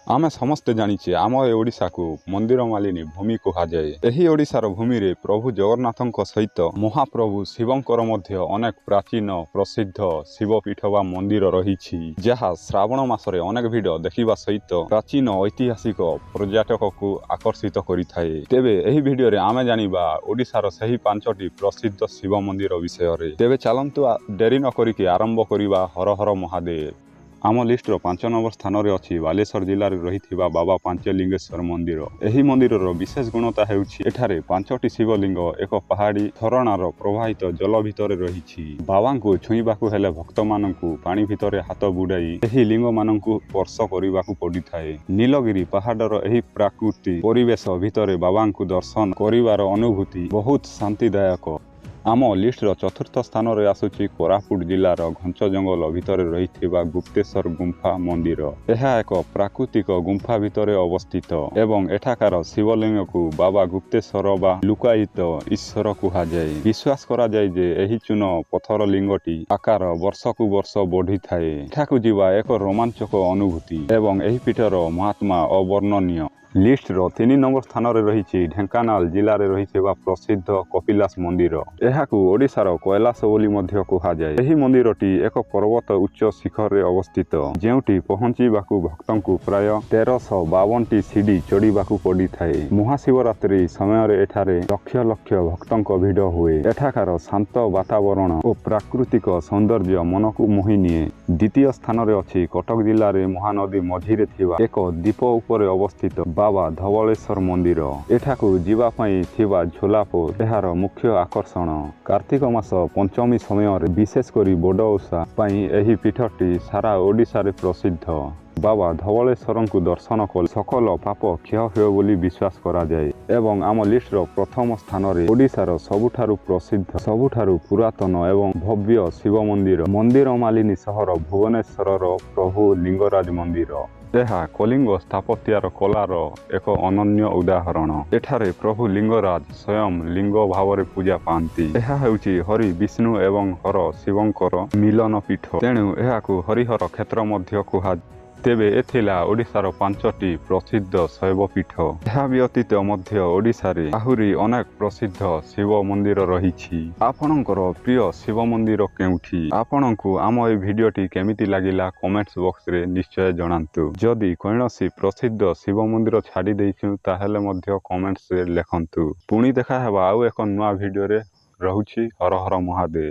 ଆମେ ସମସ୍ତେ ଜାଣିଛେ, ଆମ ଏ ଓଡ଼ିଶାକୁ ମନ୍ଦିର ମାଳିନୀ ଭୂମି କୁହାଯାଏ। ଏହି ଓଡ଼ିଶାର ଭୂମିରେ ପ୍ରଭୁ ଜଗନ୍ନାଥଙ୍କ ସହିତ ମହାପ୍ରଭୁ ଶିବଙ୍କର ମଧ୍ୟ ଅନେକ ପ୍ରାଚୀନ ପ୍ରସିଦ୍ଧ ଶିବପୀଠ ବା ମନ୍ଦିର ରହିଛି, ଯାହା ଶ୍ରାବଣ ମାସରେ ଅନେକ ଭିଡ଼ ଦେଖିବା ସହିତ ପ୍ରାଚୀନ ଐତିହାସିକ ପର୍ଯ୍ୟଟକକୁ ଆକର୍ଷିତ କରିଥାଏ। ତେବେ ଏହି ଭିଡ଼ିଓରେ ଆମେ ଜାଣିବା ଓଡ଼ିଶାର ସେହି ପାଞ୍ଚଟି ପ୍ରସିଦ୍ଧ ଶିବ ମନ୍ଦିର ବିଷୟରେ। ତେବେ ଚାଲନ୍ତୁ ଡେରି ନ କରିକି ଆରମ୍ଭ କରିବା। ହର ହର ମହାଦେବ। ଆମ ଲିଷ୍ଟର 5 ନମ୍ବର ସ୍ଥାନରେ ଅଛି ବାଲେଶ୍ୱର ଜିଲ୍ଲାରେ ରହିଥିବା ବାବା ପାଞ୍ଚଲିଙ୍ଗେଶ୍ୱର ମନ୍ଦିର। ଏହି ମନ୍ଦିରର ବିଶେଷ ଗୁଣତା ହେଉଛି, ଏଠାରେ ପାଞ୍ଚଟି ଶିବଲିଙ୍ଗ ଏକ ପାହାଡ଼ି ଝରଣାର ପ୍ରବାହିତ ଜଳ ଭିତରେ ରହିଛି। ବାବାଙ୍କୁ ଛୁଇଁବାକୁ ହେଲେ ଭକ୍ତମାନଙ୍କୁ ପାଣି ଭିତରେ ହାତ ବୁଡ଼ାଇ ଏହି ଲିଙ୍ଗମାନଙ୍କୁ ସ୍ପର୍ଶ କରିବାକୁ ପଡ଼ିଥାଏ। ନୀଳଗିରି ପାହାଡ଼ର ଏହି ପ୍ରାକୃତିକ ପରିବେଶ ଭିତରେ ବାବାଙ୍କୁ ଦର୍ଶନ କରିବାର ଅନୁଭୂତି ବହୁତ ଶାନ୍ତିଦାୟକ। ଆମ ଲିଷ୍ଟର ଚତୁର୍ଥ ସ୍ଥାନରେ ଆସୁଛି କୋରାପୁଟ ଜିଲ୍ଲାର ଘଞ୍ଚ ଜଙ୍ଗଲ ଭିତରେ ରହିଥିବା ଗୁପ୍ତେଶ୍ୱର ଗୁମ୍ଫା ମନ୍ଦିର। ଏହା ଏକ ପ୍ରାକୃତିକ ଗୁମ୍ଫା ଭିତରେ ଅବସ୍ଥିତ ଏବଂ ଏଠାକାର ଶିବଲିଙ୍ଗକୁ ବାବା ଗୁପ୍ତେଶ୍ୱର ବା ଲୁକାୟିତ ଈଶ୍ୱର କୁହାଯାଏ। ବିଶ୍ୱାସ କରାଯାଏ ଯେ ଏହି ଚୂନ ପଥର ଲିଙ୍ଗଟି ଆକାର ବର୍ଷକୁ ବର୍ଷ ବଢ଼ିଥାଏ। ଏଠାକୁ ଯିବା ଏକ ରୋମାଞ୍ଚକ ଅନୁଭୂତି ଏବଂ ଏହି ପୀଠର ମହାତ୍ମା ଅବର୍ଣ୍ଣନୀୟ। ଲିଷ୍ଟର 3 ନମ୍ବର ସ୍ଥାନରେ ରହିଛି ଢେଙ୍କାନାଳ ଜିଲ୍ଲାରେ ରହିଥିବା ପ୍ରସିଦ୍ଧ କପିଳାସ ମନ୍ଦିର। ଏହାକୁ ଓଡ଼ିଶାର କୈଳାସ ବୋଲି ମଧ୍ୟ କୁହାଯାଏ। ଏହି ମନ୍ଦିରଟି ଏକ ପର୍ବତ ଉଚ୍ଚ ଶିଖରରେ ଅବସ୍ଥିତ, ଯେଉଁଠି ପହଞ୍ଚିବାକୁ ଭକ୍ତଙ୍କୁ ପ୍ରାୟ 1352ଟି ସିଡ଼ି ଚଢ଼ିବାକୁ ପଡ଼ିଥାଏ। ମହାଶିବରାତ୍ରି ସମୟରେ ଏଠାରେ ଲକ୍ଷ ଲକ୍ଷ ଭକ୍ତଙ୍କ ଭିଡ଼ ହୁଏ। ଏଠାକାର ଶାନ୍ତ ବାତାବରଣ ଓ ପ୍ରାକୃତିକ ସୌନ୍ଦର୍ଯ୍ୟ ମନକୁ ମୋହି ନିଏ। ଦ୍ୱିତୀୟ ସ୍ଥାନରେ ଅଛି କଟକ ଜିଲ୍ଲାରେ ମହାନଦୀ ମଝିରେ ଥିବା ଏକ ଦ୍ୱୀପ ଉପରେ ଅବସ୍ଥିତ ବାବା ଧବଳେଶ୍ୱର ମନ୍ଦିର। ଏଠାକୁ ଯିବା ପାଇଁ ଥିବା ଝୁଲା ପୋଲ ଏହାର ମୁଖ୍ୟ ଆକର୍ଷଣ। କାର୍ତ୍ତିକ ମାସ ପଞ୍ଚମୀ ସମୟରେ ବିଶେଷ କରି ବଡ଼ ଓଷା ପାଇଁ ଏହି ପୀଠଟି ସାରା ଓଡ଼ିଶାରେ ପ୍ରସିଦ୍ଧ। ବାବା ଧବଳେଶ୍ୱରଙ୍କୁ ଦର୍ଶନ କଲେ ସକଳ ପାପ କ୍ଷୟ ହୁଏ ବୋଲି ବିଶ୍ୱାସ କରାଯାଏ। ଏବଂ ଆମ ଲିଷ୍ଟର ପ୍ରଥମ ସ୍ଥାନରେ ଓଡ଼ିଶାର ସବୁଠାରୁ ପ୍ରସିଦ୍ଧ, ସବୁଠାରୁ ପୁରାତନ ଏବଂ ଭବ୍ୟ ଶିବ ମନ୍ଦିର, ମନ୍ଦିର ମାଳିନୀ ସହର ଭୁବନେଶ୍ୱରର ପ୍ରଭୁ ଲିଙ୍ଗରାଜ ମନ୍ଦିର। ଏହା କଳିଙ୍ଗ ସ୍ଥାପତ୍ୟର କଳାର ଏକ ଅନନ୍ୟ ଉଦାହରଣ। ଏଠାରେ ପ୍ରଭୁ ଲିଙ୍ଗରାଜ ସ୍ୱୟଂ ଲିଙ୍ଗ ଭାବରେ ପୂଜା ପାଆନ୍ତି। ଏହା ହେଉଛି ହରି ବିଷ୍ଣୁ ଏବଂ ହର ଶିବଙ୍କର ମିଳନ ପୀଠ, ତେଣୁ ଏହାକୁ ହରିହର କ୍ଷେତ୍ର ମଧ୍ୟ କୁହାଯାଏ। ତେବେ ଏ ଥିଲା ଓଡ଼ିଶାର ପାଞ୍ଚଟି ପ୍ରସିଦ୍ଧ ଶୈବପୀଠ। ଏହା ବ୍ୟତୀତ ମଧ୍ୟ ଓଡ଼ିଶାରେ ଆହୁରି ଅନେକ ପ୍ରସିଦ୍ଧ ଶିବ ମନ୍ଦିର ରହିଛି। ଆପଣଙ୍କର ପ୍ରିୟ ଶିବ ମନ୍ଦିର କେଉଁଠି? ଆପଣଙ୍କୁ ଆମ ଏହି ଭିଡ଼ିଓଟି କେମିତି ଲାଗିଲା, କମେଣ୍ଟସ୍ ବକ୍ସରେ ନିଶ୍ଚୟ ଜଣାନ୍ତୁ। ଯଦି କୌଣସି ପ୍ରସିଦ୍ଧ ଶିବ ମନ୍ଦିର ଛାଡ଼ି ଦେଇଛୁ, ତାହେଲେ ମଧ୍ୟ କମେଣ୍ଟସରେ ଲେଖନ୍ତୁ। ପୁଣି ଦେଖା ହେବା ଆଉ ଏକ ନୂଆ ଭିଡ଼ିଓରେ। ରହୁଛି, ହର ହର ମହାଦେବ।